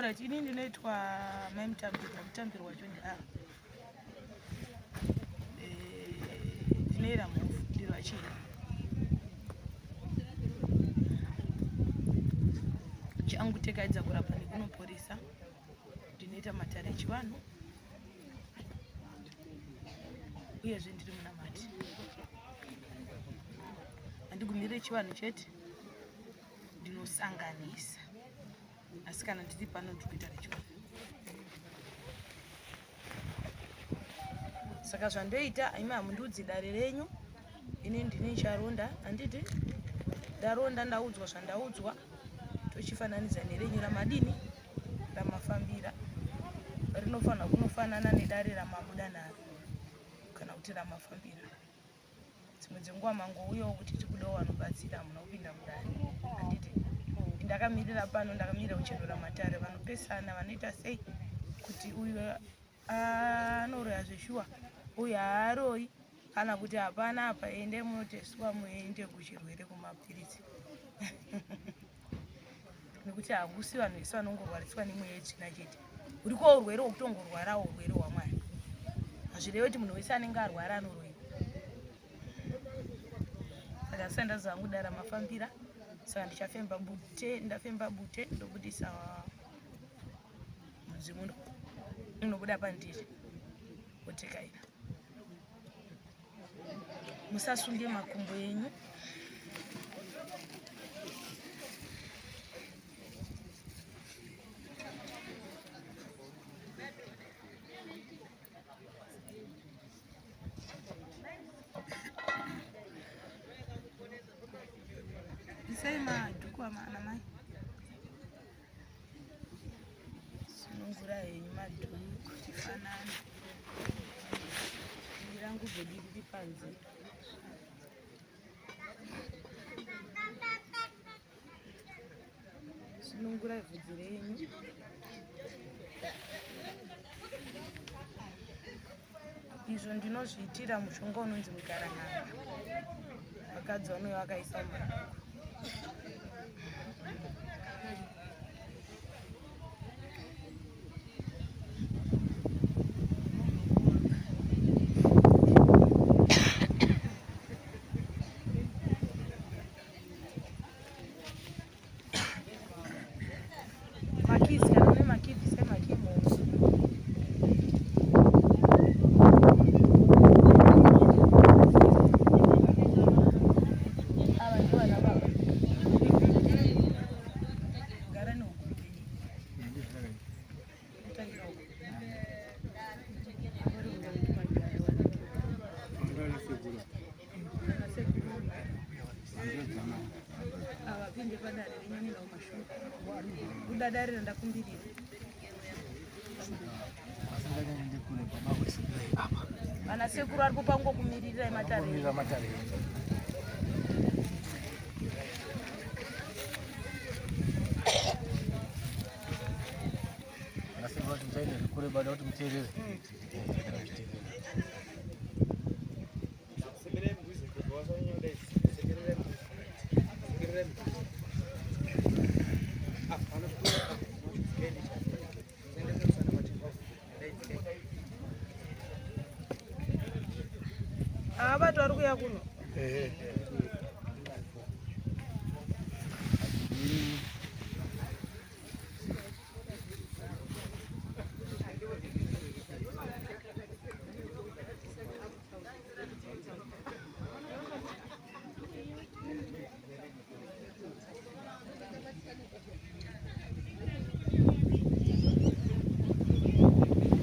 Alright, ini ndinoitwa mai Mutambirwa, Mutambirwa wacho ndi ava. Eh, ndinoera mhofu, ndiri vachii. Changu tekaidza kurapa nekunoporesa. Ndinoita matare echivanhu. Uyezve ndiri munamati. Handigumire chivanhu chete. Ndinosanganisa. Asi kana ndiri pano ndiri kuita rechivanhu. Saka zvandoita imi hamundiudzi dare renyu, ini ndini charonda, handiti? Ndaronda ndaudzwa zvandaudzwa, tochifananidza nerenyu ramadini ramafambira. Rinofanira kunofanana nedare ramabuda naro kana kuti ramafambira. Dzimwe dzenguva mangouyawo kuti tikudawo vanobatsira, hamuna kupinda mudare, handiti? Ndakamirira pano, ndakamirira kuchenura matare, vanopesana vanoita sei kuti uyu anoroya zveshuwa, uyu haaroyi, kana kuti hapana apa, endai munoteswa muende kuchirwere kumapiritsi. Nekuti hakusi vanhu vese vanongorwariswa nemweya yetsvina chete. Uriko urwere hwekutongorwarawo urwere hwaMwari. Hazvirevi kuti munhu wese anenge arwara anoroyiwa. Saka ndisati ndaziva hangu dara mafambira, saka ndichafemba bute, ndafemba bute ndobudisa mudzimu unobuda pandiri wotekaira. Musasunge makumbo enyu. Isai madhuku ana mai. Sunungura henyu madhuku tifanane. Rangu bhodi riri panze. Sunungura vhudzi renyu. Izvo ndinozviitira mushonga unonzi mugaran'anga. Vakadzi vanouya vakaisa mumaoko. Makizi, kana mune makii bvisai makii muhomwe. Ava ndivana baba. Gara nehuku dzenyu. Kutangira uko. Avapinde padare renyu ninawo mashure. Buda dare randakumbirira. Vana sekuru vari kupa ngokumiririrai matare. Ava vari kuya kuno.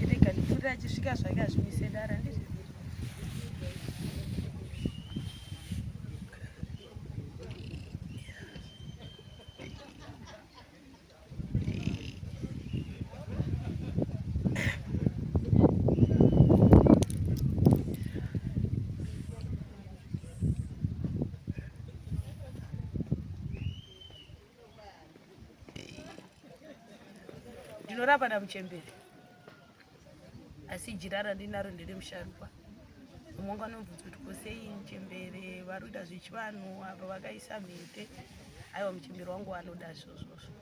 Rega ndipfuurire achisvika zvake azvimise dara ndizvo. Ndinorapa namuchembere asi jira randinaro nderemusharukwa. Umwe wangu anobvunza kuti ko sei muchembere vari kuita zvechivanhu apa vakaisa mhete. Aiwa muchembere wangu anoda zvozvozvo.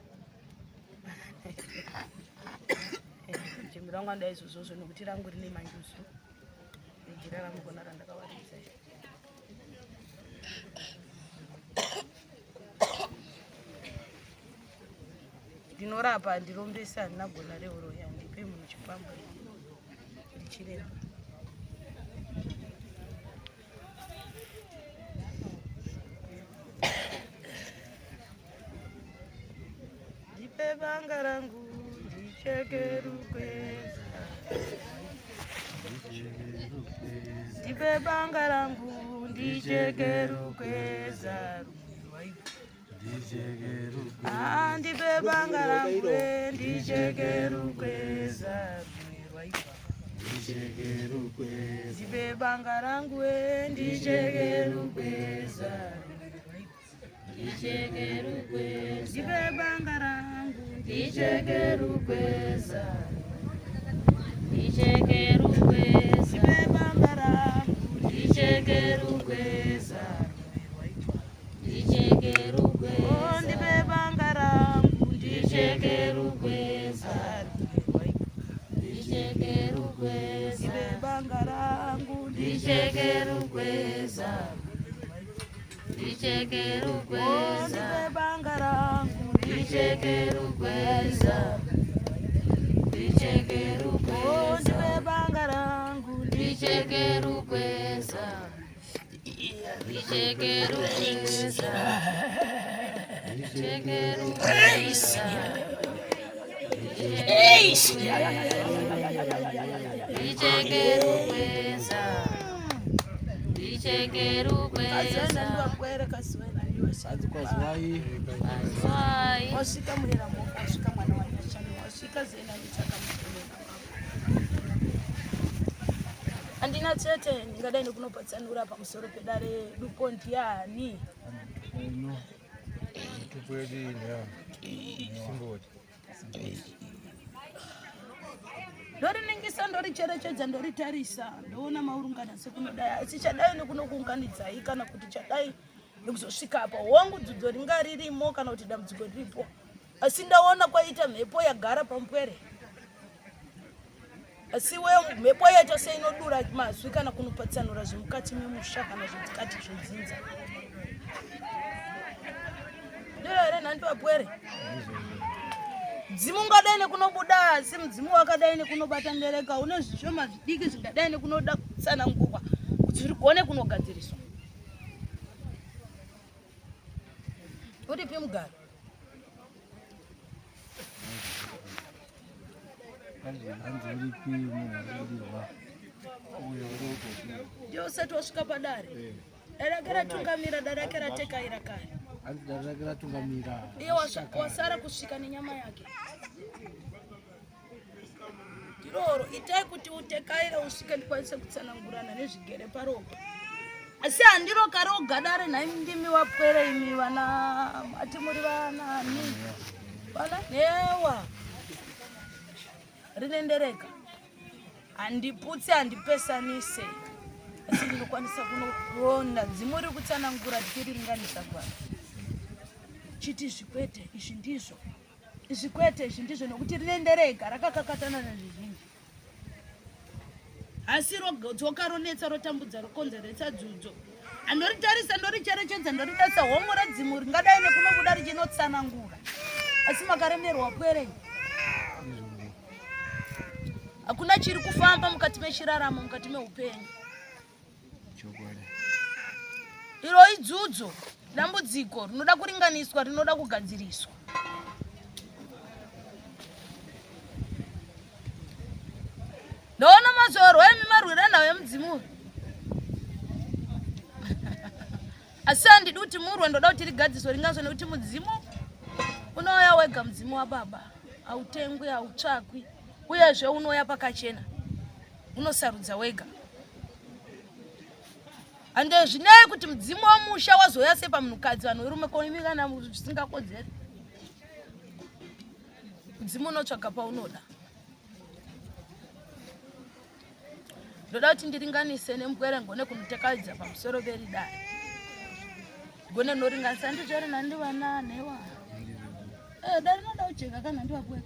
Rangu anoda izvozvozvo nekuti rangu rine manjuzu nejira rangu kona randakawaridza. Ndinorapa, handirombesi, handina gona reuroyi, handipe munhu chikwambo, ndichiremba. Ndipe banga rangu ndicheke rukweza, ndipe banga rangu ndicheke rukweza Ah, ndipe banga rangu ndicheke rukweza ndipe banga rangu ndicheke rukweza ndipe banga rangu ndicheke rukweza ndipe banga rangu ndicheke rukweza Oh, ndipe banga rangu ndicheke rukweza ndipe banga rangu ndicheke rukweza Oh, ndipe banga rangu ndicheke rukweza Oh, ndipe banga rangu ndicheke rukweza Wasvika murera mhofu, wasvika mwana wanyashami, wasvika zena nditsaka mutonena. Handina tsete ndingadai nekunopatsanura pamusoro pedare dupo ndiani? Mitupo yedu iyi simboti. Ndoriningisa, ndoricherechedza, ndoritarisa, ndoona maurungana sekunodai, asi chadai nekunokuunganidzai kana kuti chadai nekuzosvika apa. Hongu, dzudzo ringa ririmo kana kuti dambudziko riripo, asi ndaona kwaita mhepo yagara pamupwere, asi we mhepo yaita seinodura mazwi kana kunopatsanura zvemukati memusha kana zvemukati zvedzinza. Ndiro here nhandi vapwere? Mudzimu ungadai nekunobuda, asi mudzimu wakadai nekunobata ndereka une zvishoma zvidiki zvingadai nekunoda kutsanangurwa kuti zvigone kunogadziriswa. Uripi mugaro? Hanzi uripi munhu ari Ndiye usati wasvika padare. Dare rake ratungamira, dare rake ratekaira kare. Hanzi dare rake ratungamira. Iye wasara kusvika nenyama yake. Ndiroro, itai kuti utekaire usvike ndikwanise kutsanangurana nezvigere paroga. Asi handiro karoga dare nhai ndimi wapwere imi vana ati muri vanani vana nhewa rinendereka handiputse handipesanise asi ndinokwanisa kunoronda dzimu riri kutsanangura tichiriringanisa gwara chiti zvikwete izvi ndizvo izvi kwete izvi ndizvo nekuti rinendereka rakakakatana nezvizhinji asi rodzoka ronetsa rotambudza rokonzeretsa dzudzo andoritarisa ndoricherechedza ndoritarisa homwe redzimu ringadai nekunobuda richinotsanangura asi makaremerwa pwerei hakuna chiri kufamba mukati mechiraramo mukati meupenyu iro idzudzo dambudziko rinoda kuringaniswa rinoda kugadziriswa Ndaona mazorwa imi marwira nhau yemudzimu uyu. Asi handidi kuti murwe, ndoda kuti rigadziriswe ringazo nekuti mudzimu unouya wega, mudzimu wababa hautengwi, hautsvakwi, uyezve unouya pakachena, unosarudza wega. Ande zvinei kuti mudzimu wemusha wazouya sei pamunhukadzi, vanhu verume koimi kana zvisingakodzeri. Mudzimu unotsvaga paunoda. Ndoda kuti ndiringanise nemupwere ngone kunotekaidza pamusoro peridare. Gone noringanisa ndizvo here nandi vana nhewa. Eh, dare rinoda kujeka kana ndivapwere.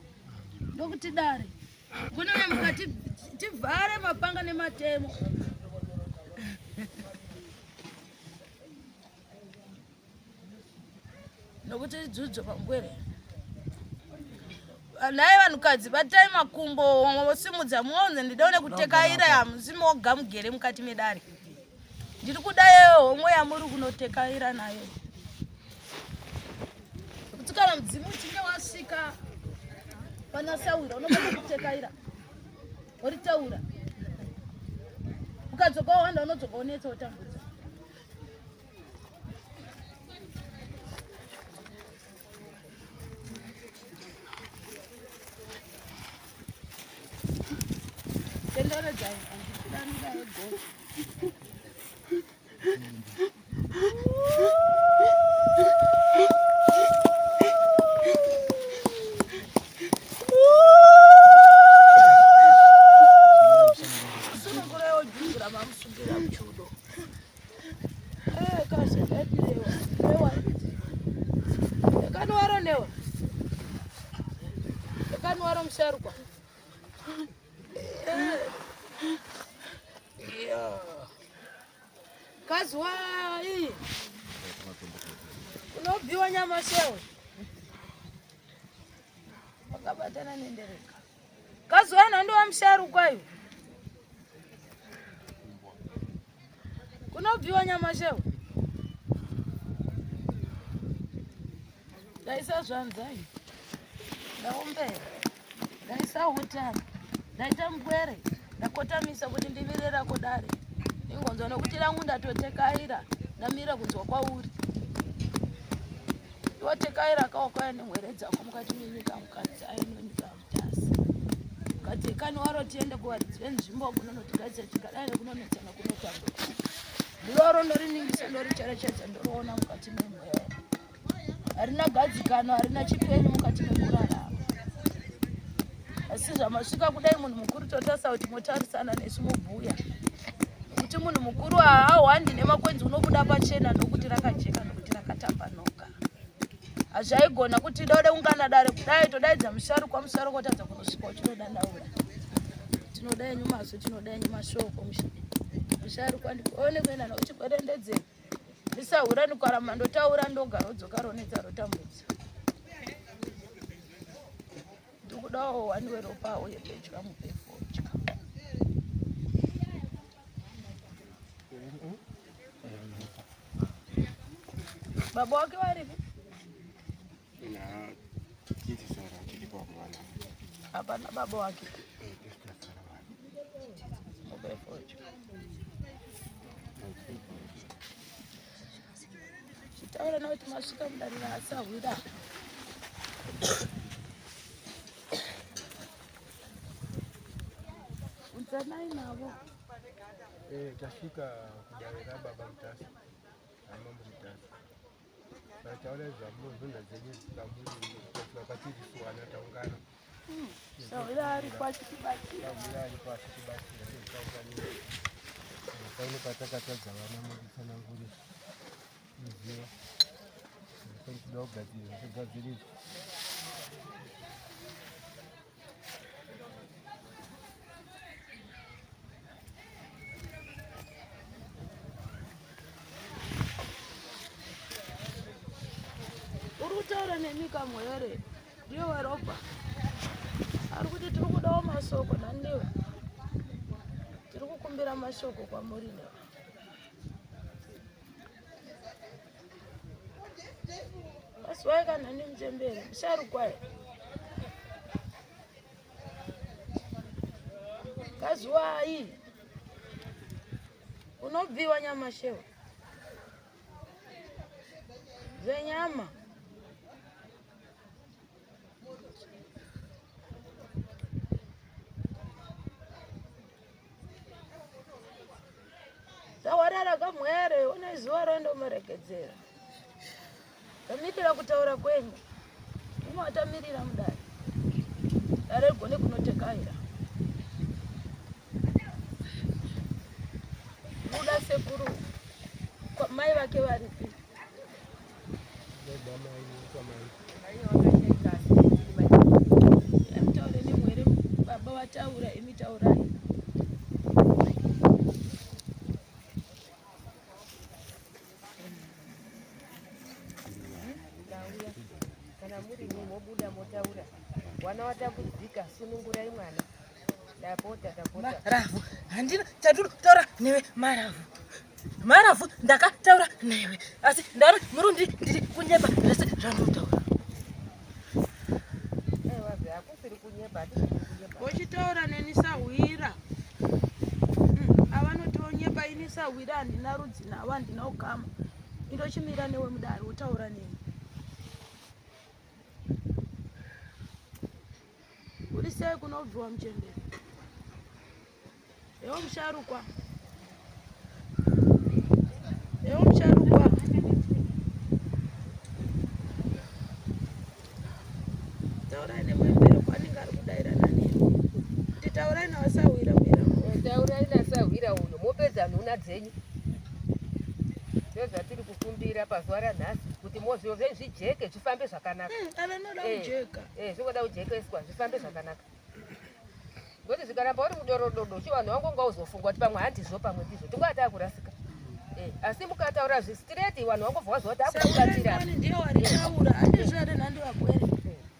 Ndokuti dare. Kune uye mukadzi Tivhare mapanga nematemo. Nokuti dzudzo pambwere. Nhai vanhukadzi batai makumbo vosimudza muonze ndidaone kutekaira hamusi moga mugere mukati medare. Ndiri kuda yeyo homwe yamuri kunotekaira nayo. Kuti kana mudzimu uchinge wasvika pana sawira unofana kutekaira woritaura. Ukadzoka wawanda unodzoka wonetsa wotambudza. Tenderedzai handichidanira yegoro. Sunungurai ojungira mamusungira muchudo. Ekanwaro newa. Ekanwaro musharukwa. Kazwa iyi. Unobviwa nyama shewe. Wakabatana nendereka. Kazwa nhando musharukwa iwe. Kunobviwa nyama shewe. Ndaisa zvanzai. Ndaombera. Ndaisa hutani. Ndaita mugwere. Ndakotamisa kuti ndimire rako dare. Ingonzwa nokuti rangu ndatotekaira. Ndamira kunzwa kwauri. Iwe tekaira kawakauya nemhwere dzako mukati menyika mukadzi ainonyika mutasa. Mukadzi kani waro tiende kuvaridzi venzvimbo kunonotigadzira tikadai nekunonetsana kunotambura. Ndiro ndoriningisa ndoricherechedza ndoriona mukati memweya. Harina gadzikano, harina chipenyu mukati mekurarama. Asi zvamasvika kudai munhu mukuru totarisa kuti motarisana nesu mobhuya. Kuti munhu mukuru haahwandi nemakwenzi unobuda pachena nokuti rakajeka nokuti rakatambanuka. Hazvaigona kuti dode ungana dare kudai todaidza musharukwa musharukwa otadza kunosvika uchinodandaura. Tinoda yenyu mazwi tinoda yenyu mashoko musharukwa ndikuone kuenda nokuchikwerendedzera. Ndisahura ndikaramba ndotaura ndoga rodzoka ronetsa rotambudza. Ndikudawo wani weropa uye pedya mupe fodya. Baba wake varipi? Hapana baba wake. Mupe fodya. Chitaura nawe kuti masvika mudare raasahwira. Unzanai navo. Eh, tasvika kudare rababa Mutasa, ramambo Mutasa. Taura zvamunozonda dzenyu kamuri vakatiri taungana. Sahwira aripo achitibatsira. Sahwira aripo achitibatsira tozitaunganira. Paine patakatadza vana mutitsanangurira. Muziva. Kuda kugadzirira kugadzirira. Uri kutaura nemi kamwere ndiye weropa ari kuti tiri kudawo masoko nandiwe tiri kukumbira mashoko kwamuri newe Wasiwai kana ndimuchembere musharukwa Kazuwai unobviwa nyama shewa zvenyama Tawarara kamwere une zuva rondomuregedzera. Tamirira kutaura kwenyu. Imatamirira mudare. Dare rigone kunotekaira. Buda sekuru. Mai vake varipi? Mutaure nemwere baba vataura imi taurai. Ndapota, ndapota. Maravu, handina chandinotaura newe maravu. Maravu ndakataura newe asi ndari murundi ndiri kunyepa zvese zvandotaura. Aiwa zve hakusiri kunyepa, hatisiri kunyepa. Vochitaura neni sahwira. Avanotonyepa ini sahwira handina rudzi navo handina ukama. Indochimira newe mudare wotaura neni. Uri sei kunobviwa muchembere? Ewo musharukwa. Ewo musharukwa. Taurai nemwembere kwanenge ari kudairana nemi. Kuti taurai navasahwira mira. Taurai nasahwira uyo mopedza nhuna dzenyu. Ndozvatiri kukumbira pazuva ranhasi kuti zviro zvenyu zvijeke zvifambe zvakanaka. Avanoda kujeka. Zvingoda kujekeswa zvifambe zvakanaka. Ngokuti zvikaramba uri mudorododo chivanhu wangu ungauzofungwa kuti pamwe handizvo pamwe ndizvo tinguva takurasika. Asi mukataura zvistraight vanhu vangobva vaziva kuti akubatsira. Saurani ndiye waritaura handizvo here nhandi vapwere.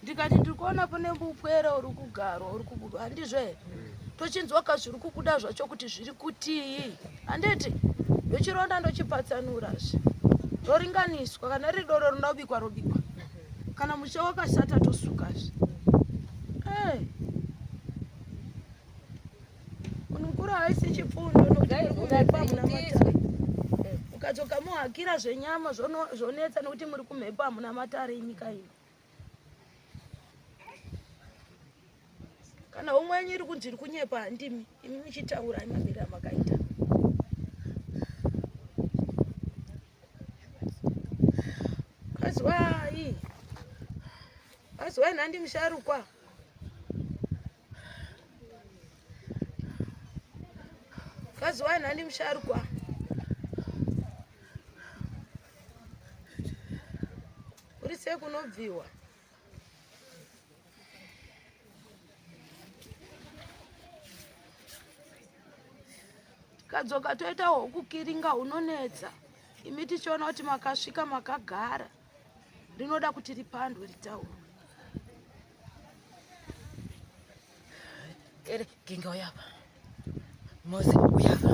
Ndikati ndiri kuona pane mupwere uri kugarwa uri kubudwa handizvo here? Tochinzwa ka zviri kubuda zvacho kuti zviri kutii handiti? Ndochironda ndochipatsanurazve roringaniswa kana riri doro rinoda kubikwa robikwa kana musha wakashata tosukazve. Munhu mukuru haisi chipfundo nokuti muri kumhepo hamuna matare. Mukadzoka mohakira zvenyama zvonetsa nokuti muri kumhepo hamuna matare enyika ino. Kana umwe wenyu iri kunzi iri kunyepa handimi imi muchitaura mamiriro amakaita. Kazwai. Kazwai nhandi musharukwa. Kazwai nhandi musharukwa. Uri sei kunobviwa? Kadzoka toita hwokukiringa hunonetsa. Imi tichiona kuti makasvika makagara. Rinoda kuti ripandwe ritaurwe. Ere ginga uyapa. Mozi uyapa.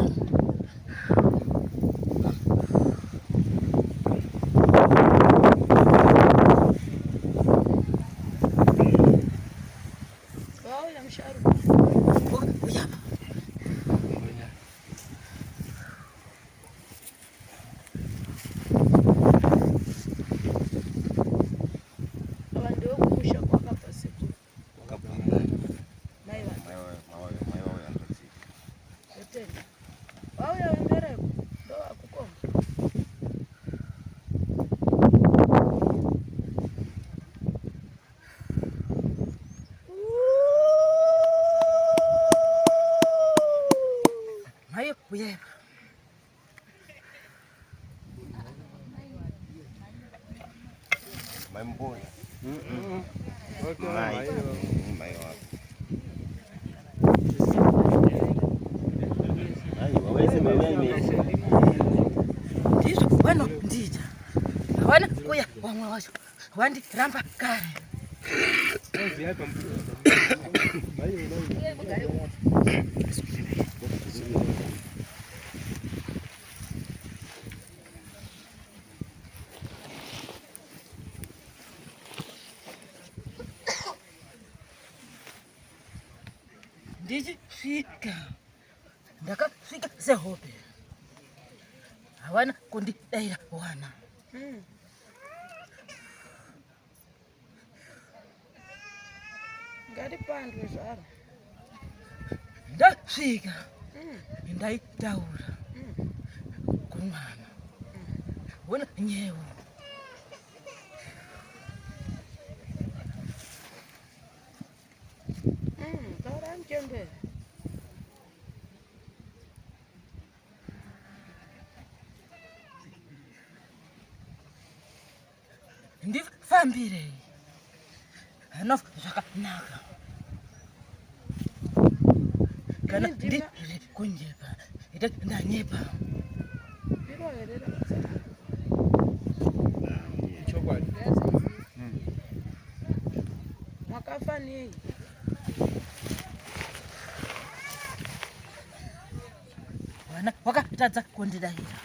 Vauya musharukwa. Uyapa. Ava ndewekumusha kwakabva sekuru. Mai vangu. Ndotenda. Vauya vembereko ndovakukomba. Mai uyapa. Mai Mboya. Mai. Mai wako. Aiwa wese mai mai. Ndizvo vanondida. Havana kuya vamwe vacho wandiramba kare. Ndichisvika ndakasvika sehope havana kundidaira wana. Ngaripandwe zvaro. Ndasvika ndaitaura kumwana wona nyewo. Taura muchembere. Ndifambirei hanofa zvakanaka kana Ini ndima- ndiri kunyepa ita ndanyepa. Ndiro here rakatsanangura? Chokwadi. Makafa nei? Mwana wakatadza kundidaira.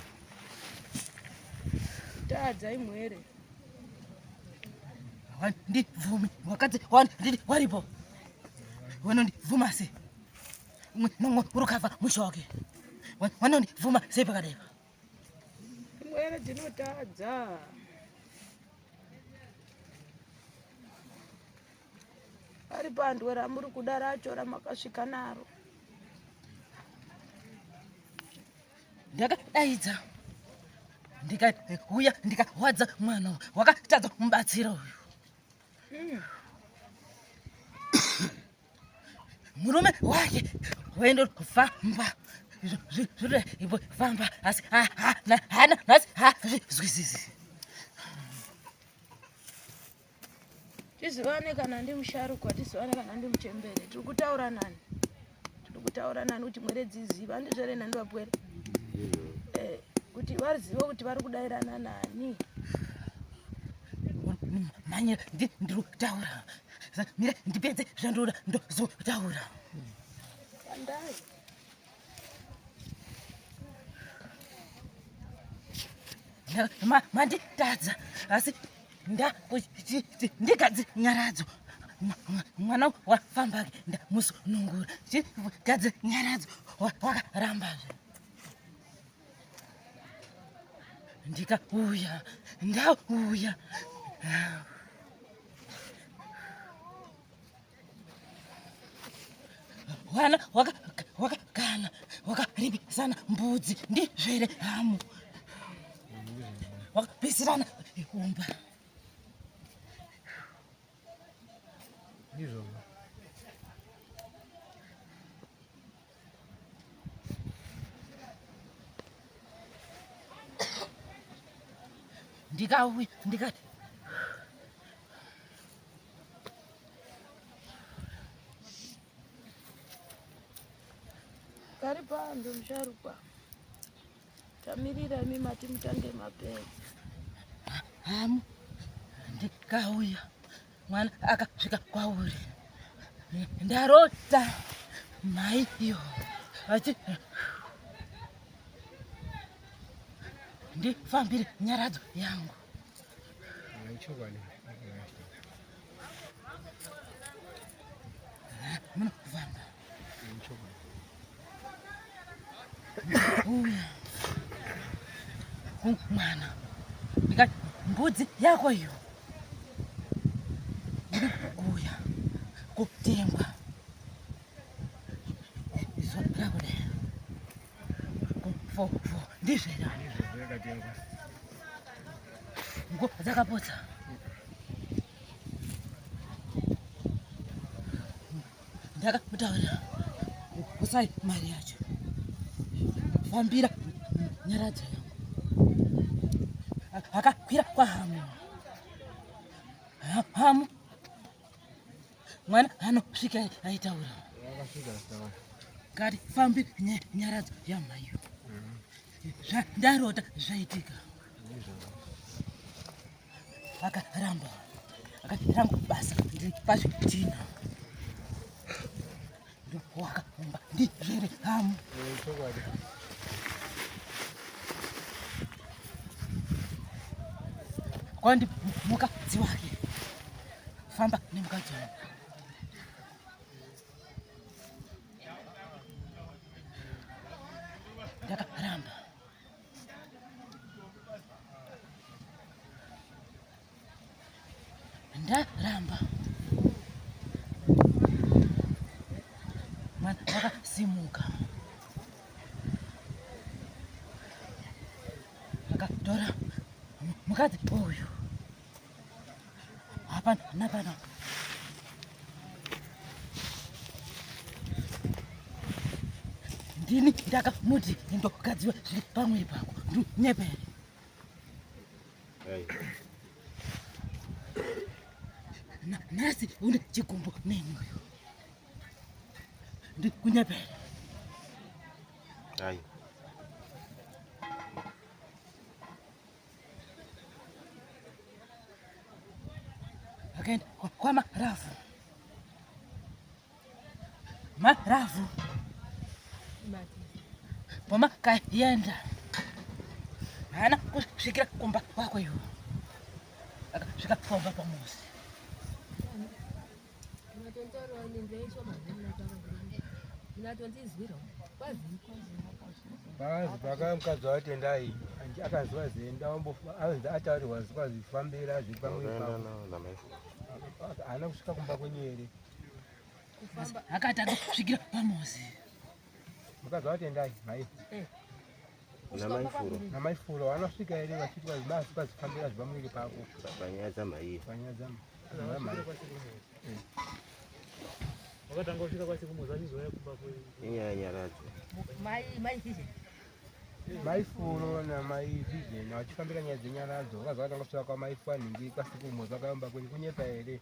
Tadza imwere. Ndibvumi wakadzi wandidi waripo. Wanondibvuma sei? Umwe nomwe urukava musha wake. Wanondibvuma sei pakadai? Imwere dzinotadza. Ari pandwe ramuri kuda racho ramakasvika naro. Ndakadaidza ndikauya ndikawadza mwana wakatadza mubatsira uyu. Murume wake waindofamba zviro famba asi hana nhasi hazvizwisisi. Tizivane kana ndimusharukwa, tizivane kana ndimuchembere. Tiri kutaura nani? Tiri kutaura nani kuti mwere dziziva handizvo nani vapwere? Kuti vazive kuti vari kudairana nani. Mhanyira ndiri kutaura. Mira ndipedze zvandoda ndozotaura. Andai. Manditadza asi ndakuti nyaradzo mwana wafambake ndamusunungura gadzi nyaradzo wakarambazve ndikauya ndauya wana wakagana wakaripisana mbudzi ndizvere hamu wakapisirana humba Ndizvona. Ndikauya ndikati Pari pando musharukwa. Tamirira imi mati mutange mapedza. Hamu ndikauya mwana akasvika kwauri ndarota mai iyo achi ndifambire nyaradzo yangu. Ichokwadi. Munofamba. Ichokwadi. Uya mwana ndikati mbudzi yako iyo iri kuuya kutengwa zuva rakudai kufofo ndizvera Ndizvo yakatengwa. nguva dzakapotsa ndakamutaurira usai mari yacho fambira nyaradzo yangu akakwira kwahamu hamu mwana anosvika aitaura Yakasvika sawa. ngati fambira nyaradzo yamaiyo zvandarota zvaitika Ndizvo. akaramba akarangu basa ndiri pazvitina ndowakaumba ndizvere hamu Ichokwadi. kwandi mukadzi wake famba nemukadzi wangu ndakaramba ndaramba mwana wakasimuka akatora mukadzi uyu hapana napana ndini ndakamuti ndogadziwa zviri pamwiri pako ndinyepere Ai. Nhasi une chigumbu neni uyu ndikunyepere. Ai. Akaenda kwamarafu marafu Pamakaenda haana kusvikira kumba kwako iwo, akasvika pamba pamuzi. Pakanzi pakauya mukadzi waTendai akanzi wazienda anzi ataurirwa kwazi fambira zviri pamwiri pako. Haana kusvika kumba kwenyu here? Akatanga kusvikira pamuzi. Mukadzi waTendai mhai. NaMaifuro. NaMaifuro vanosvika here vachiti kwazi kwazi fambira zviri pamwiri pako. Panyaya dzamhai. Panyaya dzamhai. Wakatanga kusvika kwasekumuzi achizouya kumba kwenyu. Inyaya nyaradzo. Mai mai Vision. Mai Furo namai Vision vachifambira nyaya dzenyaradzo vakazi vakatanga kusvika kwamai Fanhingi kwasekumuzi vakayamba kwenyu kunyepa here?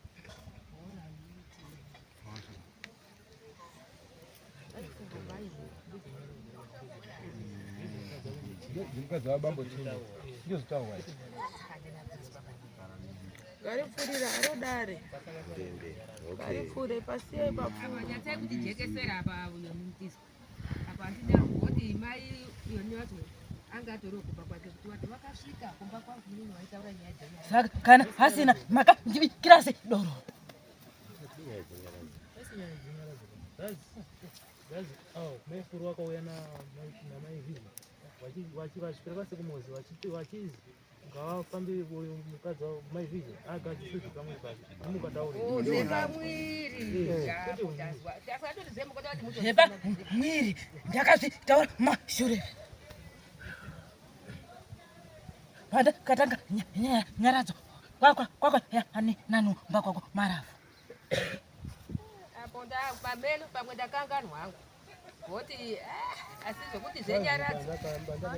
Mukadzi wabambo Tindo ndozvitaurwa izvi. Ngaripfurira haro dare. Ngaripfure pasiyei papfure. Nyatsai kutijekesera apa uyo mutizwa. Apa handina kuti mai yoni wacho anga atoriwo kumba kwake kuti wati wakasvika kumba kwangu inini waitaura nyaya dzenyaya. Saka kana asina maka ndibikira sei doro? Maifuru wakauya namai Vivi vachisvikira kwasekumuzi vachizi ngavafambe uyu mukadzi mai Vivi agadziswe pamwe pake mukataure Zvepamwiri. Zvepamwiri ndakazvitaura mashure. Pandakatanga nyaradzo kwakwa kwakwa ani nanu mba kwako marafu. Apo pameno pamwe ndakanganwa hangu. Voti asi zvekuti zvenyaradzo.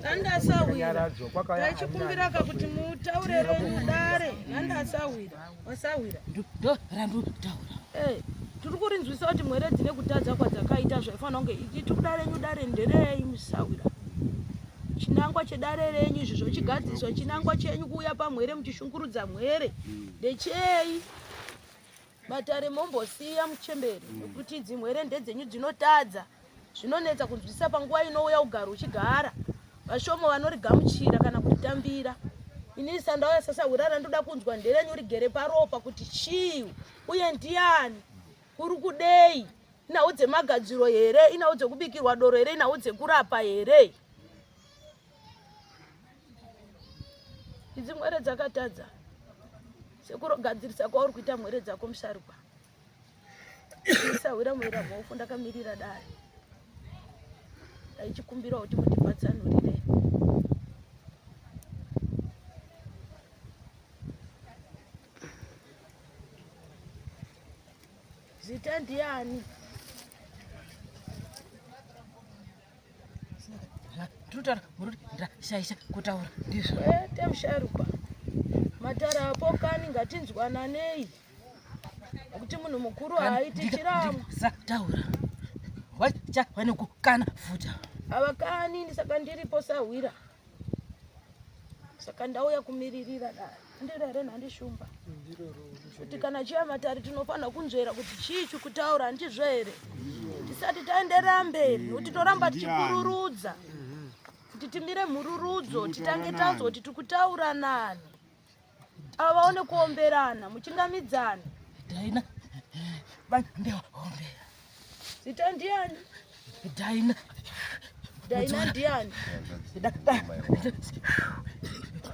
Nandasahwira. Taichikumbira ka kuti mutaure renyu dare. Nandasahwira. Wasahwira. Ndo randutaura. Eh, tiri kurinzwisa kuti mwere dzine kutadza kwadzakaita zvaifanira kunge ichi tiri kuda renyu dare nderei musahwira. Chinangwa chedare renyu izvi zvochigadziswa chinangwa chenyu kuuya pamwere muchishungurudza mwere ndechei? Matare mombosiya muchembere nekuti idzi mwere ndedzenyu dzinotadza zvinonetsa kunzwisisa panguva inouya ugaro uchigara vashoma vanorigamuchira kana kuritambira. Ini sandauya sasahwira randoda kunzwa nderenyu rigere paropa kuti chii uye ndiani kuri kudei inhau dzemagadziro here inhau dzekubikirwa doro here inhau dzekurapa here idzi mwere dzakatadza sekurogadzirisa kwauri kuita mwere dzako musharukwa isahwira muera mhofu ndakamirira dare ndaichikumbirawo kuti mutipatsanurire zita ndiani Ndinotaura muri kuti ndashaisha kutaura ndizvo. Kwete musharukwa matara apo kani ngatinzwananei nekuti munhu mukuru haaiti chiramo. Sataura wacha vanokukana futa Havakani saka ndiripo sahwira saka ndauya kumiririra dare ndiro here nhandishumba kuti kana chiya matare tinofanira kunzvera kuti chii chikutaura handizvo here tisati taenderera mberi nekuti toramba tichipururudza kuti timire mhururudzo titange tanzwa kuti tiri kutaura nani ava vaone kuomberana muchingamidzana Daina bandeombera zita ndiani Daina Daina ndiani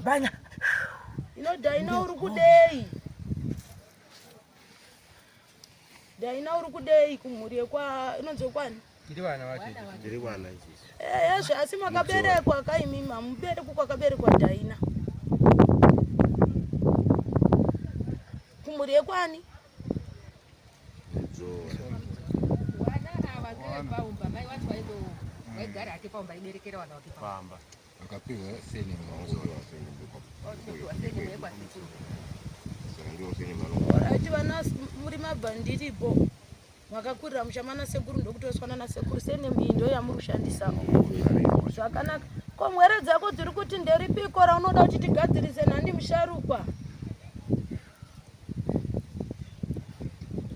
banya ino Daina uri kudei Daina uri kudei kumhuri yekwa inonzi kwani Tiri vana vacho. Tiri vana isusu. Ezve asi makaberekwa kaimimi hamuberekwi kwakaberekwa Daina kumhuri yekwani Mudzora. Vana ava ngevepaumba mai vacho vaindo vaigara hake paumba aiberekera vana vake paumba. Pamba. Akapiwa surname Vachipiwa surname yekwasekuru. Saka ndiwo surname anogara. Alright vana muri mabhandiripo makakurira musha mana sekuru ndokutoiswa nana sekuru surname iyi ndo yamuri kushandisa zvakanaka ko mwere dzako dziri kuti nderipiko raunoda kuti tigadzirise nhandi musharukwa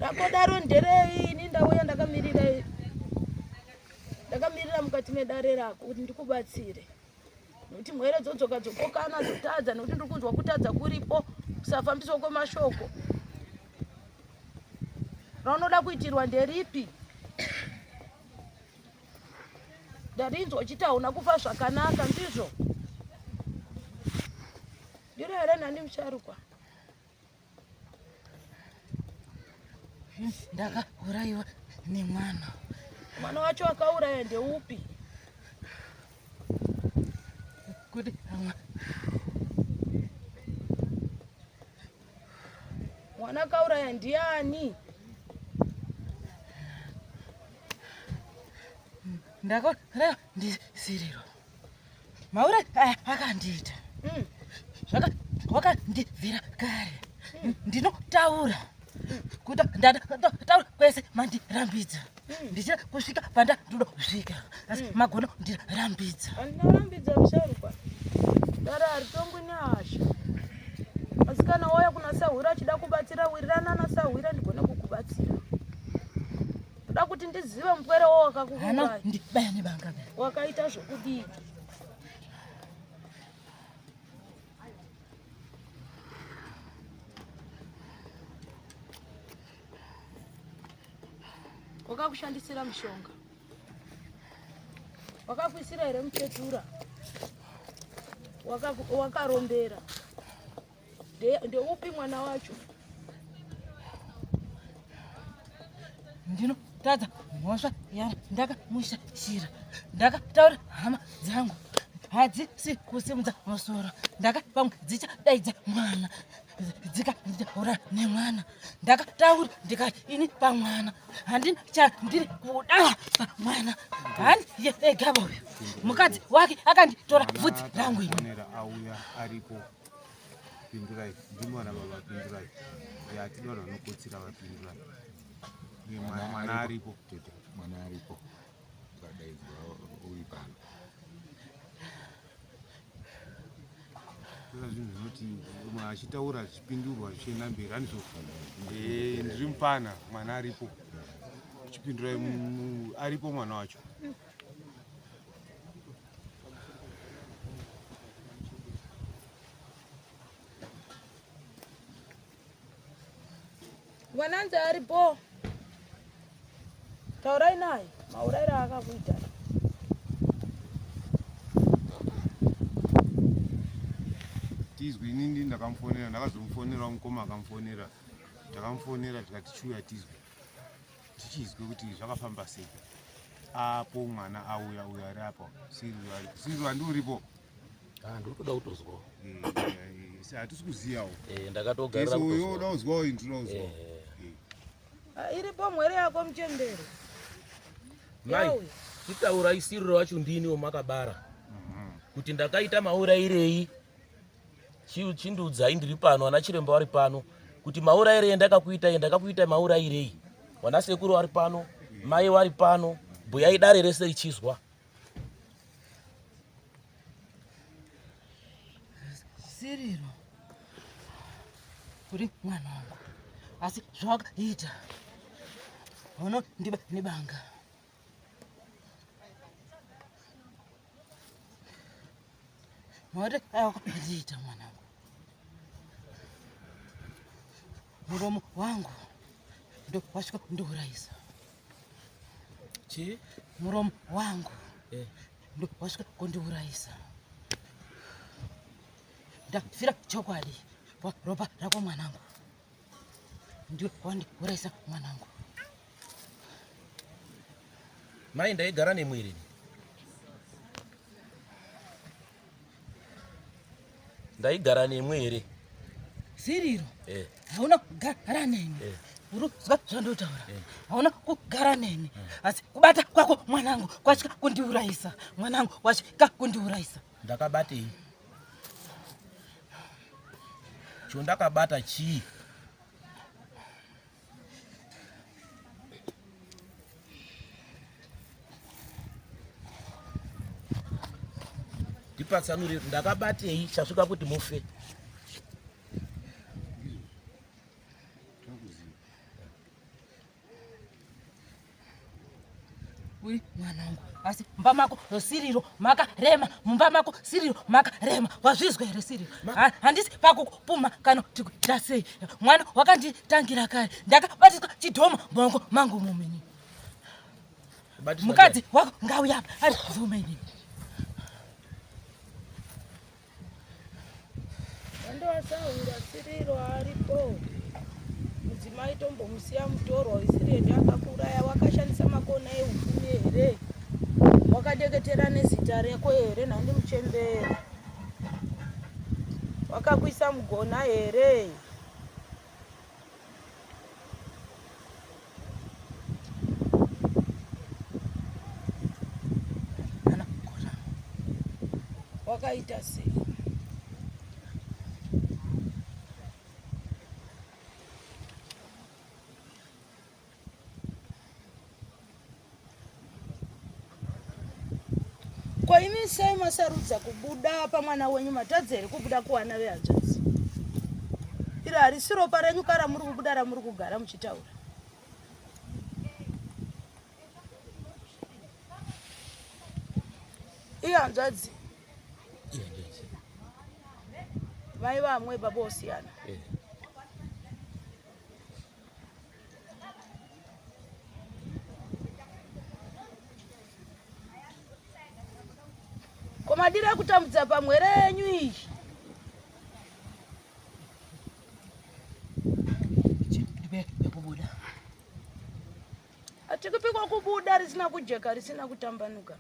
rako daro nderei ini ndauya ndakamirira ndakamirira mukadzi. mukati medare rako kuti ndikubatsire nokuti mhwere dzodzoka dzopokana dzotadza nokuti ndiri kunzwa kutadza kuripo kusafambiswa kwemashoko raunoda kuitirwa nderipi ndarinzwa uchiti hauna kufa zvakanaka ndizvo ndiro here nhandi musharukwa Ndakaurayiwa nemwana. Mwana wacho akauraya ndeupi? Kuti mwana akauraya ndiani? Ndakauraya ndisiriro. Maura aya akandiita. Zvaka wakandibvira kare. Ndinotaura. Kuda ndataura kwese mandirambidza. Ndichida kusvika pandandodosvika. Asi magono ndirambidza. Andirambidza musharukwa. Dare haritongwi nehasha. Asi kana wauya kuna sahwira achida kubatsira wirirana nasahwira ndigone kukubatsira. Ndoda kuti ndizive mupwere wo wakakuuraya. Ndibaya nebanga. Wakaita zvokudii? Wakakushandisira mushonga. Wakakuisira here muchetura? Wakarombera. Ndeupi mwana wacho? Ndinotadza mhosva yandakamushashira. Ndakataura hama dzangu hadzisi kusimudza musoro. Ndakapamwe dzichadaidza mwana dzikataura nemwana. Ndakataura ndikati ini pamwana handina chandiri kuda pamwana. Hani ega uyu mukadzi wake akanditora bvudzi rangu ini. Auya aripo pindurai ndimi vana baba pindurai yatidi vanhu vanokotsira vapindurai mwana aripo tete mwana aripo ukadaidzwa uri pano saka zvinhu zvinoti umwe achitaura zvichipindurwa zvichienda mberi handizvo ndiri mupana mwana aripo chipindurai aripo mwana wacho Mwananzi aripo. Taurai naye maurairo aakakuita. Tizwe inini ndakamufonera ndakazomufonera mukoma akamufonera takamufonera tikati chiuya tizwe tichizwe kuti zvakafamba sei apo mwana auya uyo ari apo siri ari siri andi uripo Ah, ndiri kuda kutozwawo. Hatisi kuziyawo. Eh, ndakatogarira kutozwa. Uyo uda kuzwawo ini ndinoda kuzwawo. Ah, iripo mwere yako muchembere. Mai, chitaurai siriro wacho ndini wamakabara. Kuti ndakaita maurairei. Chindiudzai ndiri pano, ana chiremba vari pano. Kuti maurairei ndakakuitai, ndakakuita maurairei. Wana sekuru vari pano, mai vari pano, bhuyai dare rese richizwa. Siriro uri mwana wangu asi zvawakaita hono ndiba nebanga mawati awakaita mwanangu muromo wangu ndo wasvika kundiurayisa Chii? Muromo wangu eh. Ndo wasvika kundiurayisa. Ndafira chokwadi ropa rako mwanangu, ndiwe wandiurayisa mwanangu. Mai, ndaigara nemwi rini? Ndaigara nemwi here? Siriro eh. Hauna kugara neni eh. Uri kuzwa zvandotaura eh. Hauna kugara neni Asi kubata kwako mwanangu kwasvika kundiurayisa mwanangu, kwasvika kundiurayisa. Ndakabatei? Chondakabata chii? Ndipatsanure, ndakabatei chasvika kuti mufe? Uri mwana mwanangu asi mumba mako siriro makarema mumba mako siriro makarema wazvizwa here siriro handisi pakukupuma kana kuti kuita sei mwana wakanditangira kare ndakabatiswa chidhoma maoko mangu mumini mukadzi wako ngauya apa andibvume inini Vandovasahwira siriro aripo mudzimai tombomusiya mutorwa isiri ende akakuuraya wakashandisa makona eupfumi here wakadeketera nezita reko here nhandi muchembere wakakuisa mugona here Wakaita sei? Ko imi sei masarudza kubuda pamwana wenyu matadza here kubuda kuwana vehanzvadzi? Iri harisi ropa renyu kara muri kubuda ramuri kugara muchitaura. Iye hanzvadzi. Mai vamwe baba osiyana. Eh. Ko madira kutambudza pamwere yenyu iyi? Kubuda. Hatikupikwa kubuda risina kujeka risina kutambanuka.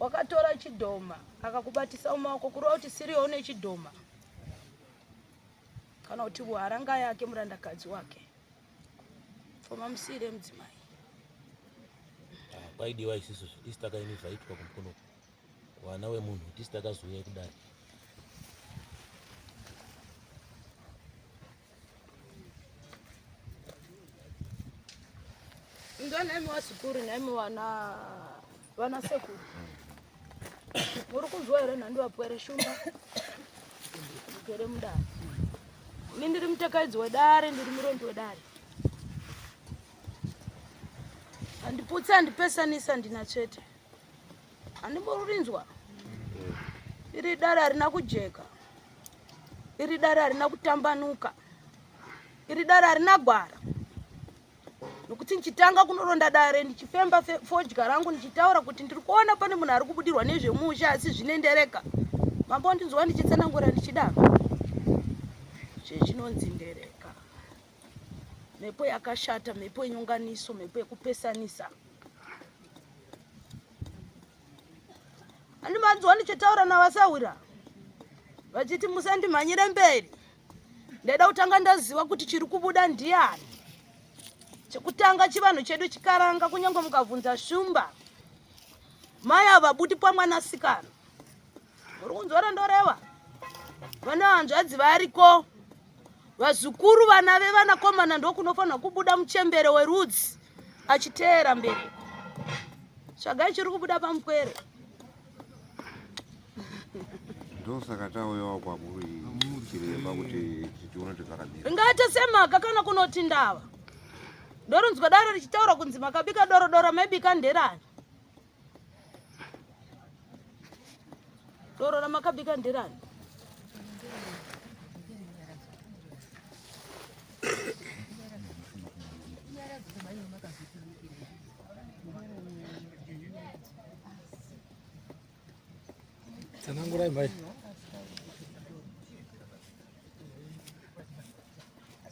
Wakatora chidhoma akakubatisa mumaoko kureva kuti siriyo une chidhoma kana kuti haranga yake murandakadzi wake. Pfuma musiyire mudzimai. Ah, kwaidiwa isisu tisi takainivhaitwa kumukono wana wemunhu tisi takazouya kudare Ndo nhaimi vazukuru nhaimi vana vana sekuru muri kunzwa here nhandi vapwere shumba mugere mudare ini ndiri mutekaidzi wedare ndiri murondi wedare handiputsi handipesanisi handina tsvete handimborurinzwa iri dare harina kujeka iri dare harina kutambanuka iri dare harina gwara nokuti ndichitanga kunoronda dare ndichifemba fodya rangu ndichitaura kuti ndiri kuona pane munhu ari kubudirwa nezvemusha asi zvinendereka mambo ndinzwa ndichitsanangura ndichidaro chii chinonzi ndereka mhepo yakashata mhepo yenyonganiso mhepo yekupesanisa andimanzwa ndichitaura navasahwira vachiti musandimhanyire mberi ndaida kutanga ndaziva kuti chiri kubuda ndiani chekutanga chivanhu chedu chikaranga kunyange mukabvunza shumba mai havabuti pamwanasikana muri kunzwa randoreva vana hanzvadzi variko vazukuru vana vevanakomana ndokunofanira kubuda muchembere werudzi achiteera mbereko tsvagai chiri kubuda pamupwere ndosaka tauyawo kwamuri chiremba kuti tione kuti zvakamira ringaite semhaka kana kunoti ndava ndorinzwa dare richitaura kunzi makabika doro doro maibika nderani doro ramakabika nderani Tsanangurai mai.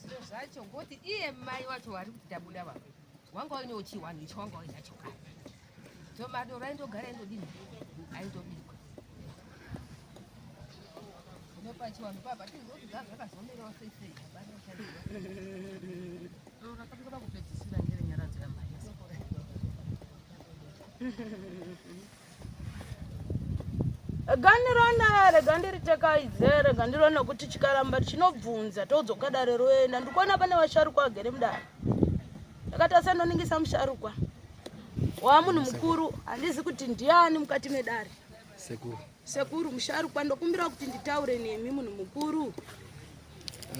Zviro zvacho ngoti iye mai wacho wari kuti tabuda vapo wanga waine uchiwanhu icho wanga wainacho kare so madoro aindogara aindodini aindobikwa unopachiwanhu papa tizoti zvakazomirawo sei sei hapana uchaziva Doro rakabikwa pakupedzisira ngerenyaradzo yamai. Gandirona rega ndiritekaidze rega ndirone kuti chikaramba chinobvunza todzoka dare roenda ndikuona pane vasharukwa vagere mudare ndakati asandoningisa musharukwa waa munhu mukuru handizi kuti ndiani mukati medare Sekuru. Sekuru musharukwa ndokumbira kuti nditaure nemi munhu mukuru.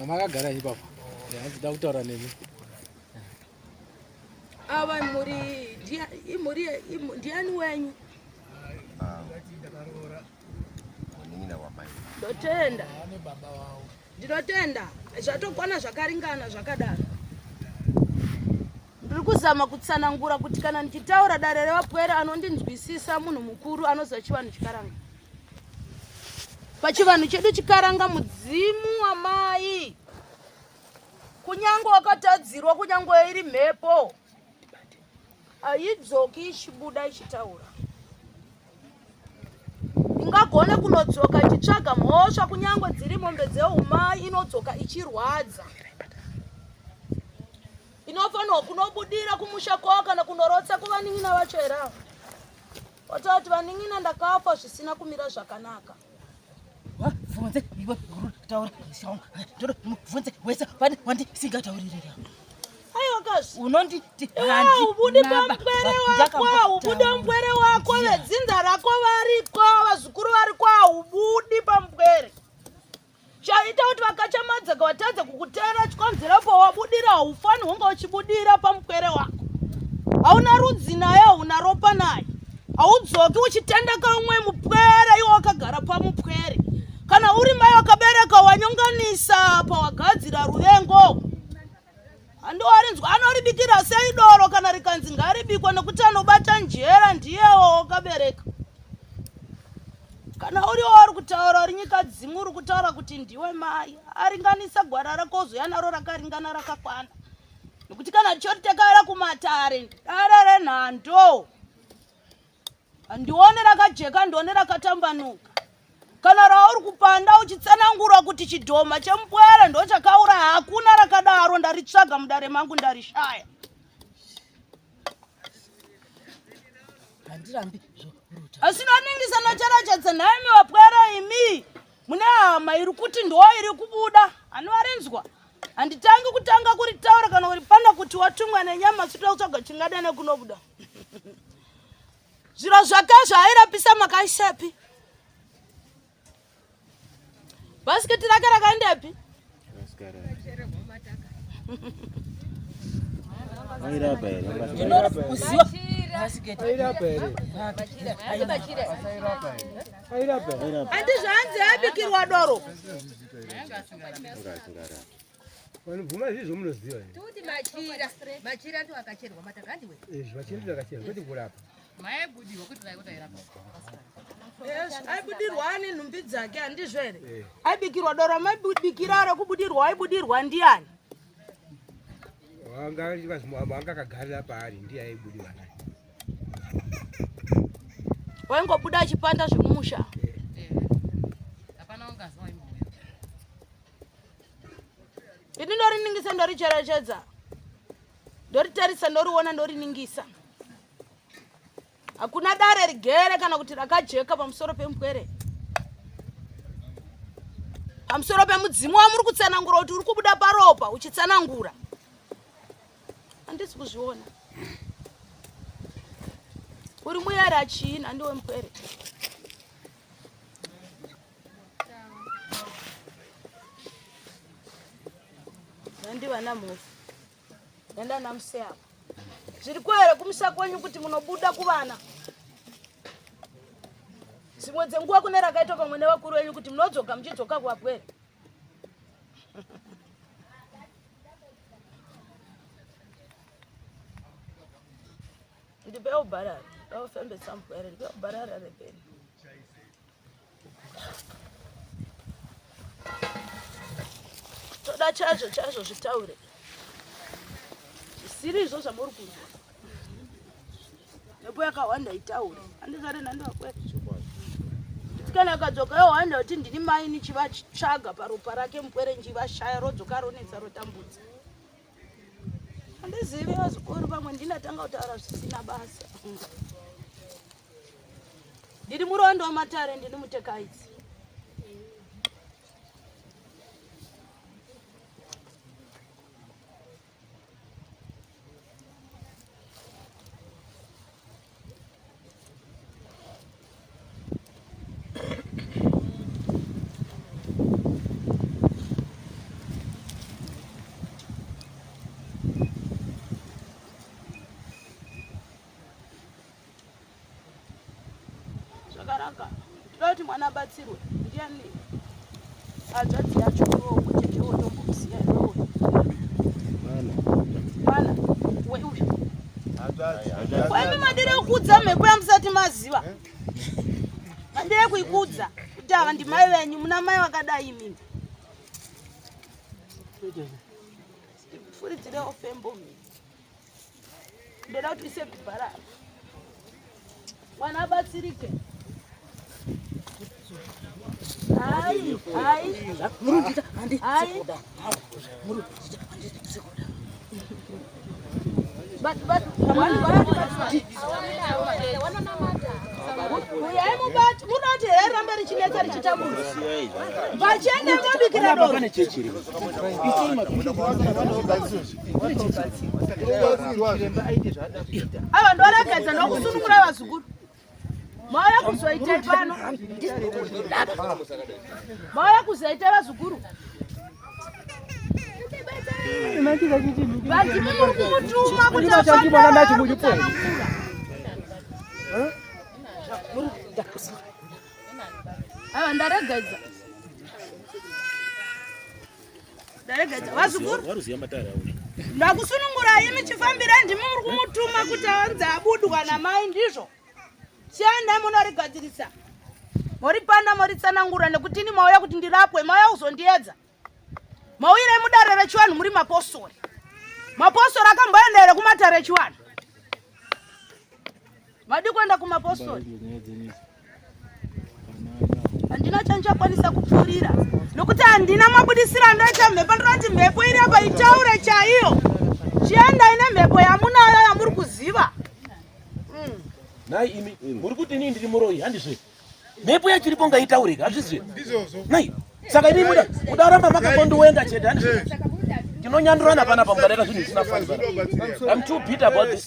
Makagara ipapo. Ndinoda kutaura nemi. Ava mhuri imhuri ndiani wenyu? Ndotenda. Ndinotenda. Zvatokwana zvakaringana zvakadaro. Ndiri kuzama kutsanangura kuti kana ndichitaura dare revapwere anondinzwisisa munhu mukuru anoziva chivanhu chikaranga. Pachivanhu chedu chikaranga mudzimu wamai kunyange wakatadzirwa kunyange iri mhepo haidzoki ichibuda ichitaura ingagone kunodzoka ichitsvaga mhosva kunyange dziri mombe dzeumai inodzoka ichirwadza inofanirwa kunobudira kumusha kwavo kana kunorotsa kuvanin'ina vacho here ava wataura kuti vanin'ina ndakafa zvisina kumira zvakanaka Bvunze iwe taura ndoda mubvunze wese pane wandisingataurire aiwa kazi unonditi ubudi pamupwere wako ubude mupwere wako vedzinza rako variko vazukuru variko haubudi pamupwere Chaita kuti vakachamadzaka vatadze kukuteera chikonzero pawabudira haufani hunge uchibudira pamupwere wako. Hauna rudzi naye, hauna ropa naye. Haudzoki uchitendeka umwe mupwere iwe wakagara pamupwere. Kana uri mai wakabereka wanyonganisa pawagadzira ruvengo. Handiwarinzwa anoribikira sei doro kana rikanzi ngaribikwe nekuti anobata njera ndiyewo wakabereka. Kana uri uri kutaura uri nyika dzimu uri kutaura kuti ndiwe mai aringanisa gwara rako ozoya naro rakaringana rakakwana nekuti kana tichoti takaera kumatare dare renhando Handione rakajeka, handione rakatambanuka. Kana rauri kupanda uchitsanangura kuti chidhoma chemupwere ndochakauraya, hakuna rakadaro. Ndaritsvaga mudare mangu ndarishaya. Handirambi zvoruta. Asi noningisa nocherechedza nhaimi vapwere imi mune hama iri kuti ndo iri kubuda anovarinzwa handitangi kutanga kuritaura kana kuripanda kuti watumwa nenyama sitoda kutsvaga chingada nekunobuda Zviro zvake zvaairapisa makaisepi? Bhasikiti rake rakaendepi? Handizvo hanzi aibikirwa doro. Vanobvuma izvi zvomunoziva here? Tikuti machira, machira ndiwo akacherwa mataka handiwe. Izvi machira ndiwo akacherwa kwete kurapa. Maibudirwa kuti vaikuti airapa. Yes, aibudirwa ani nhumbi dzake handizvo here? Eh. Aibikirwa doro maibikira rekubudirwa aibudirwa ndiani? Wanga wanga akagarira paari ndiye aibudirwa naye. Waingobuda achipanda zvemumusha. Eh. Hapana ungazi waimbouya. Ini ndoriningisa ndoricherechedza, ndoritarisa ndoriona ndoriningisa. Hakuna dare rigere kana kuti rakajeka pamusoro pemupwere, pamusoro pemudzimu wamuri kutsanangura kuti uri kubuda paropa uchitsanangura. Handisi kuzviona. Uri muyera chii nhandiwe mupwere? Nandi vana mhofu nenda namuseya zviri ko here kumusha kwenyu kuti munobuda kuvana dzimwe dzenguva kune rakaitwa pamwe nevakuru venyu kuti munodzoka muchidzoka kuvapwere ndipe ubharara daufembesa mupwere ndipe ubharara repeni Toda chaizvo chaizvo zvitaure zvisiri izvo zvamuri kunzwa. Mhepo yakahwanda itaure andizvare nhandivakwere kana akadzoka yohwanda kuti ndini mai nichivatsvaga paropa rake mupwere nchivashaya rodzoka ronetsa rotambudza andizivi vazukuru pamwe ndinatanga kutaura zvisina basa Ndiri murondo wamatare, ndini mutekaidzi. Zvakanaka. Toda kuti mwana abatsirwe. Ndiani hanzvadzi yacho umwe chete wotombomuziva iwewe? Mwana. Mwana weuyu. Kwaimi madire kukudza mhepo yamusati maziva. Madire kuikudza kuti ava ndimai venyu muna mai vakadai imimi. Furidzirewo fembo mimi. Ndoda kuti uise bhara mwana abatsirike. Hai, hai. Hai. Uyai mubati, munoti here rambe richinetsa richitambudza. Vachienda mobikira doro. Ava ndoregedza ndokusunungura vazukuru. Mauya kuzoitei pano? Mauya kuzoitei vazukuru? Vadzimu muri kumutuma kuti afambe kutsanangura. Aiwa ndaregedza. Ndaregedza vazukuru. Waruziya matare auri. Ndakusunungurai imi chifambirai ndimi muri kumutuma kuti anzi abudwa namai ndizvo. Chiendai munorigadzirisa. Moripanda moritsanangura nekuti ini mauya kuti ndirapwe mauya kuzondiedza. Mauyirei mudare rechivanhu muri mapostori. Mapostori akamboenda here kumatare echivanhu? Madi kuenda kumapostori? Handina chandichakwanisa kupfuurira nokuti handina mabudisiro andoita mhepo. Ndinoda kuti mhepo iri apa itaure chaiyo. Chiendai nemhepo yamunayo yamuri kuziva. Nhai imi muri kuti inini ndiri muroyi handizvo? Mhepo yachiripo ngaitaurika hazvizvo? Nhai saka imi muda mudaramba makakondiwenga chete handizvo? Tinonyandurana panapa mukadaita zvinhu zvisina fani panapa. I'm too bitter about this.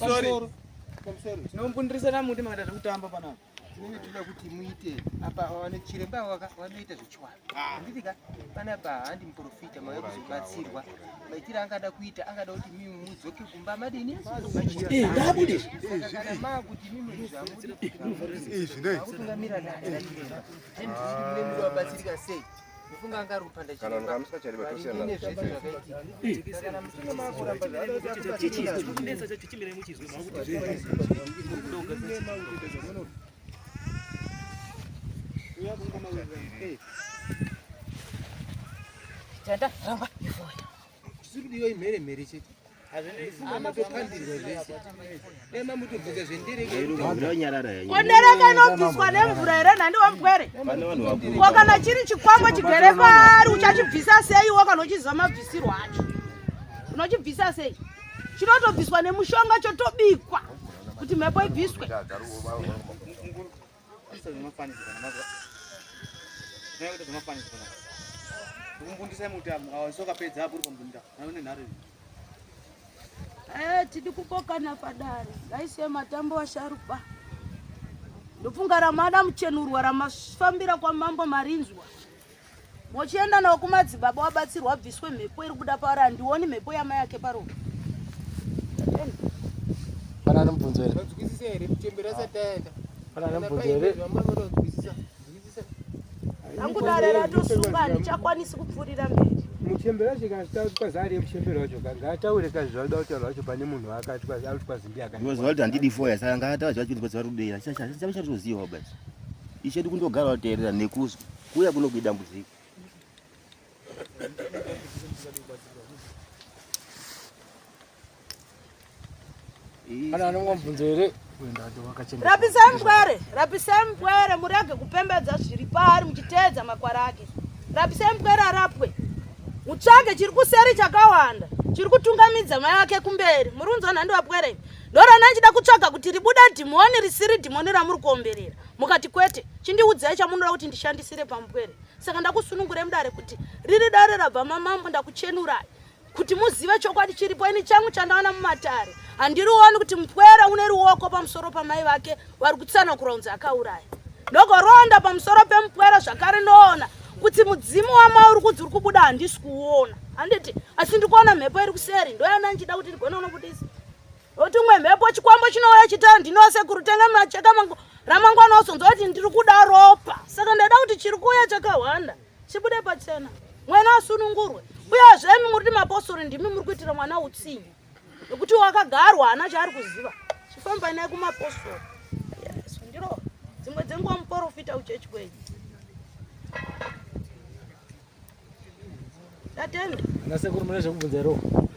Tinombundirisana muti makaita zvekutamba panapa. Tinenge toda kuti muite apa vane chiremba vanoita zvechivanhu. Handiti ka panapa handi muprofita mauya kuzobatsirwa. Maitiro angada kuita angada kuti mimi mudzoke kumba madini? Eh, ngaabude. Saka kana maakuti mimi zvamudi Izvi ndei. kutungamira dare rachiremba. Then tiri mune muri wabatsirika sei? Mufunga angarupa Kana ndachiremba. ukamusika chiremba tosiyana Maringe nezvese zvakaitika. Saka kana muchinge maakuramba zvaanoda Tanda ramba ifoya. Chisiri kudiwa imhere mhere chete. Mufunga matokandirwa zvese. Dai mamutobvunza zvendereke. Ko ndereka inobviswa nemvura here nhandi wamupwere? Ko kana chiri chikwambo chigere paari uchachibvisa sei iwe kana uchiziva mabvisirwo acho? Unochibvisa sei? Chinotobviswa nemushonga chotobikwa kuti mhepo ibviswe. Eh, tidi kupokana padare ngaisiye matambo asharukwa ndofunga ramada muchenurwa ramafambira kwamambo marinzwa mochienda nawo kumadzibaba wabatsirwa abviswe mhepo iri kuda paari handioni mhepo yamai ake paropa Pana nemubvunzo here? Vanzwisisa here muchembere asati aenda? Pana nemubvunzo here? Vanzwisisa. Nzwisisa. Hangu dare ratosunga handichakwanisi kupfuurira mberi. Muchembere wacho kana kwazari yemuchembere wacho ngaataure ka zvauda kutaura wacho pane munhu akati kwazi kwazi ndiye akati. Ndinoziva kuti handidi foya saka ngaataura zvacho kuti vari kudera. Chatoziva basi. Ishe kundogara wateerera nekuzwa. Kuuya kuno kuidambudziko. Pana anonga mubvunzo here? Rapisai mupwere, rapisai mupwere, murege kupembedza zviri paari muchiteedza makwara ake. Rapisai mupwere arapwe. Mutsvage chiri kuseri chakawanda, chiri kutungamidza mai ake kumberi. Muri kunzwa nhandi vapwere? Ndorana ndichida kutsvaga kuti ribuda dhimoni risiri dhimoni ramuri kuomberera. Mukati kwete, chindiudzai chamunoda kuti ndishandisire pamupwere. Saka ndakusunungurai mudare kuti riri dare rabva mamambo ndakuchenurai. kuti muzive chokwadi chiripo. Ini changu chandaona mumatare handirioni kuti mupwere une ruoko pamusoro pamai vake vari kutsanangura kunzi akauraya. Ndogoronda pamusoro pemupwere zvakare ndoona kuti mudzimu wamai uri kunzi uri kubuda handisi kuuona, handiti? Asi ndiri kuona mhepo iri kuseri, ndoyana ndichida kuti ndigone unobudisa. Nokuti umwe mhepo chikwambo chinouya chitaura ndino sekuru tenga macheka mangu. Ramangwana wozonzwa kuti ndiri kuda ropa. Saka ndada kuti chiri kuuya chakahwanda chibude pachena, mwana asunungurwe. Uyezve imi muri kuti mapostori ndimi muri kuitira mwana utsinye nekuti wakagarwa haana chaari kuziva. Chifambai naye kumapostori. Yes, ndiro dzimwe dzenguva muporofita uchechi kwenyu. Tatenda. Ana sekuru mune zvekubvunza here uko?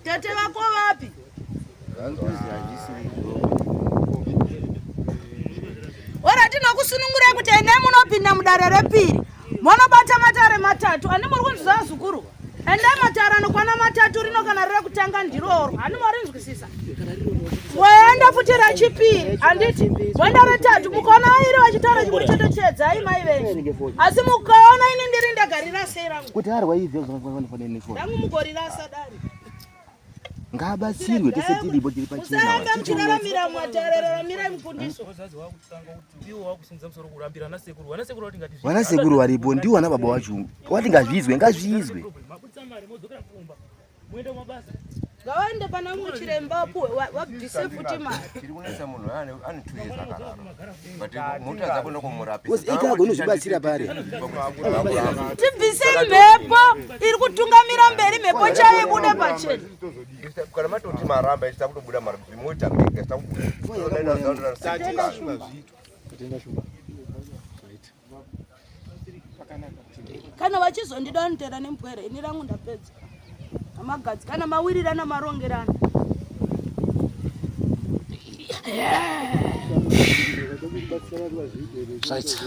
Tete vako vapi? Ora tinokusunungurai kuti endai munopinda mudare repiri monobata matare matatu ani muri kunzwa vazukuru endai matare anokwana matatu rino kana rekutanga ndiroro hani morinzwisisa voenda futi rechipiri handiti voenda retatu mukaona vairi vachitaura chimwe chete chedzai mai venyu asi mukaona ini ndiri ndagarira sei rangu kuti arwa ive vanofanira nefoni rangu mugorirasa dare Ngabatsirwe tese tiripo tiri pachena. Musaramba muchiraramira mumatare raramirai mukundiso. Vana sekuru varipo ndiwo vana baba wacho. Wati ngazvizwe ngazvizwe. Ngavaende pana muchiremba wapuwe wabvise futi mari. Chiri kunetsa munhu ane ane 2 years akarara. But motadza kuenda kumurapisa. Ega agone kuzvibatsira pari. Tibvise mhepo iri kutungamira mberi mhepo chaiyo ibude pachena. Kana matoti maramba ichita kutobuda mari moita mega ichita kubuda. Tenda shumba. Right. Kana vachizondida vanotera nempwere ini rangu ndapedza. Amagadzi kana mawirirana marongerana. Right.